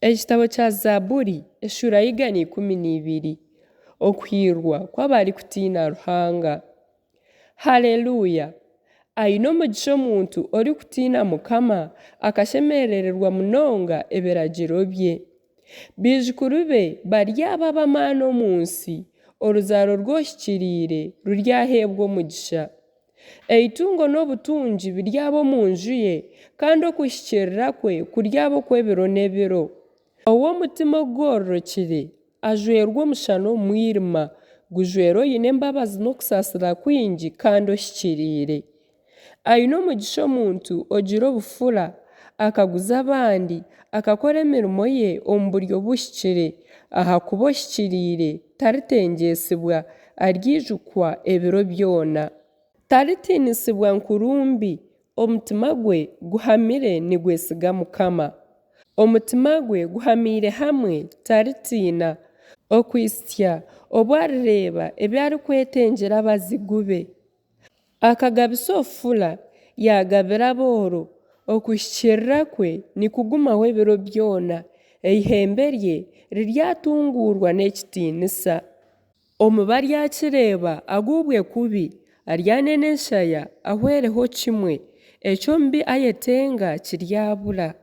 Ekitabo kya Zaaburi eshuura ya 112. Okuhiirwa kw'abarikutiina Ruhanga. Haleluya! Aine omugisha omuntu orikutiina Mukama, akashemerererwa munonga ebiragiro bye. Baijukuru be baryaba ab'amaani omu nsi, oruzaaro rw'ohikiriire ruryaheebwa omugisha. Eitungo n'obutungi biryaba omu nju ye, kandi okuhikiirira kwe kuryaba okw'ebiro n'ebiro. Ow'omutima ogugororokire ajwerwa omushana omu mwirima, gujwera oine embabazi n'okusaasira kwingi kandi ohikiriire. Aine omugisha omuntu ogira obufura, akaguza abandi, akakora emirimo ye omu buryo buhikire, ahakuba ohikiriire taritengyetsibwa, aryaijukwa ebiro byona. Taritiinisibwa nkuru mbi, omutima gwe guhamire nigwesiga Mukama. Omutima gwe guhamiire hamwe, taritiina, okuhitsya obu arireeba ebi arikwetengyera abazigu be. Akagabisa obufura, yaagabira abooro, okuhikiirira kwe nikugumaho ebiro byona, eihembe rye riryatunguurwa n'ekitiinisa. Omubi aryakireeba aguubwe kubi, aryanena enshaya ahwereho kimwe, eki omubi ayetenga kiryabura.